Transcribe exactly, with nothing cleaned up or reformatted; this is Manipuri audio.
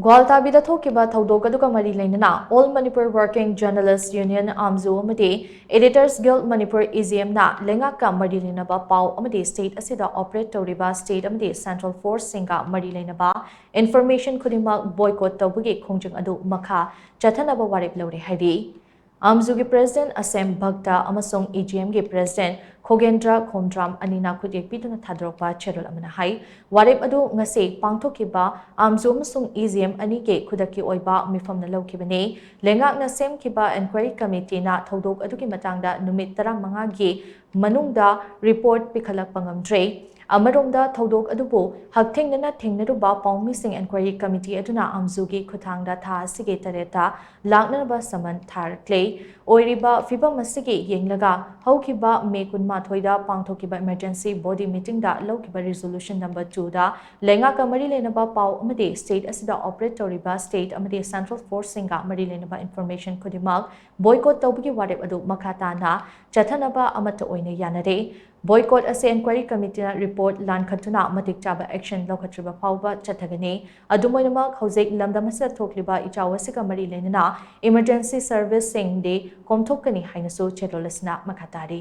ꯒ꯭ꯋꯥꯜꯇꯥꯕꯤꯗ ꯊꯣꯛꯈꯤꯕ ꯊꯧꯗꯣꯛ ꯑꯗꯨꯒ ꯃꯔꯤ ꯂꯩꯅꯅ All Manipur Working Journalist Union, ꯑꯥꯝꯖꯨ ꯑꯃꯗꯤ Editors Guild Manipur, E G ꯑꯦꯝꯅ ꯂꯩꯉꯥꯛꯀ ꯃꯔꯤ ꯂꯩꯅꯕ ꯄꯥꯎ ꯑꯃꯗꯤ state ꯑꯁꯤꯗ operate ꯇꯧꯔꯤꯕ state ꯑꯃꯗꯤ central forceꯁꯤꯡꯒ ꯃꯔꯤ ꯂꯩꯅꯕ information ꯈꯨꯗꯤꯡꯃꯛ boycott ꯇꯧꯕꯒꯤ ꯈꯣꯡꯖꯪ ꯑꯗꯨ ꯃꯈꯥ ꯆꯠꯊꯅꯕ ꯋꯥꯔꯦꯞ ꯂꯧꯔꯦ ꯍꯥꯏꯔꯤ꯫ ꯑꯥꯝꯖꯨꯒꯤ president ꯑꯁꯦꯝ ꯚꯛꯇ ꯑꯃꯁꯨꯡ ꯏ ꯖꯤ ꯑꯦꯝꯒꯤ president ꯈꯣꯒꯦꯟꯗ꯭ꯔ ꯈꯣꯝꯗ꯭ꯔꯥꯝ ꯑꯅꯤꯅ ꯈꯨꯠꯌꯦꯛ ꯄꯤꯗꯨꯅ ꯊꯥꯗꯣꯔꯛꯄ ꯆꯦꯔꯣꯜ ꯑꯃꯅ ꯍꯥꯏ, ꯋꯥꯔꯦꯞ ꯑꯗꯨ ꯉꯁꯤ ꯄꯥꯡꯊꯣꯛꯈꯤꯕ ꯑꯥꯝꯖꯨ ꯑꯃꯁꯨꯡ ꯏ ꯖꯤ ꯑꯦꯝ ꯑꯅꯤꯒꯤ ꯈꯨꯗꯛꯀꯤ ꯑꯣꯏꯕ ꯃꯤꯐꯝꯅ ꯂꯧꯈꯤꯕꯅꯤ꯫ ꯂꯩꯉꯥꯛꯅ ꯁꯦꯝꯈꯤꯕ inquiry committeeꯅ ꯊꯧꯗꯣꯛ ꯑꯗꯨꯒꯤ ꯃꯇꯥꯡꯗ ꯅꯨꯃꯤꯠ ꯇꯔꯥꯃꯉꯥꯒꯤ ꯃꯅꯨꯡꯗ report ꯄꯤꯈꯠꯂꯛꯄ ꯉꯝꯗ꯭ꯔꯦ꯫ ꯑꯃꯔꯣꯝꯗ ꯊꯧꯗꯣꯛ ꯑꯗꯨꯕꯨ ꯍꯛꯊꯦꯡꯅꯅ ꯊꯦꯡꯅꯔꯨꯕ ꯄꯥꯎꯃꯤꯁꯤꯡ inquiry committee ꯑꯗꯨꯅ ꯑꯥꯝꯖꯨꯒꯤ ꯈꯨꯠꯊꯥꯡꯗ ꯊꯥ ꯑꯁꯤꯒꯤ ꯇꯔꯦꯠꯇ ꯂꯥꯛꯅꯅꯕ summon ꯊꯥꯔꯛꯂꯦ꯫ ꯑꯣꯏꯔꯤꯕ ꯐꯤꯕꯝ ꯑꯁꯤꯒꯤ ꯌꯦꯡꯂꯒ ꯍꯧꯈꯤꯕ ꯃꯦ ꯀꯨꯟꯃꯥꯊꯣꯏꯗ ꯄꯥꯡꯊꯣꯛꯈꯤꯕ emergency body meetingꯗ ꯂꯧꯈꯤꯕ resolution number twoꯗ ꯂꯩꯉꯥꯛꯀ ꯃꯔꯤ ꯂꯩꯅꯕ ꯄꯥꯎ ꯑꯃꯗꯤ state ꯑꯁꯤꯗ operate ꯇꯧꯔꯤꯕ state ꯑꯃꯗꯤ central forceꯁꯤꯡꯒ ꯃꯔꯤ ꯂꯩꯅꯕ information ꯈꯨꯗꯤꯡꯃꯛ boycott ꯇꯧꯕꯒꯤ ꯋꯥꯔꯦꯞ ꯑꯗꯨ ꯃꯈꯥ ꯇꯥꯅ ꯆꯠꯊꯅꯕ ꯑꯃꯠꯇ ꯑꯣꯏꯅ ꯌꯥꯅꯔꯦ꯫ Boycott ꯑꯁꯤ inquiry committeeꯅ report ꯂꯥꯟꯈꯠꯇꯨꯅ ꯃꯇꯤꯛ ꯆꯥꯕ action ꯂꯧꯈꯠꯇ꯭ꯔꯤꯕ ꯐꯥꯎꯕ ꯆꯠꯊꯒꯅꯤ꯫ ꯑꯗꯨꯝ ꯑꯣꯏꯅꯃꯛ, ꯍꯧꯖꯤꯛ ꯂꯝꯗꯝ ꯑꯁꯤꯗ ꯊꯣꯛꯂꯤꯕ ꯏꯆꯥꯎ ꯑꯁꯤꯒ ꯃꯔꯤ ꯂꯩꯅꯅ emergency serviceꯁꯤꯡꯗꯤ ꯀꯣꯝꯊꯣꯛꯀꯅꯤ ꯍꯥꯏꯅꯁꯨ ꯆꯦꯔꯣꯜ ꯑꯁꯤꯅ ꯃꯈꯥ ꯇꯥꯔꯤ꯫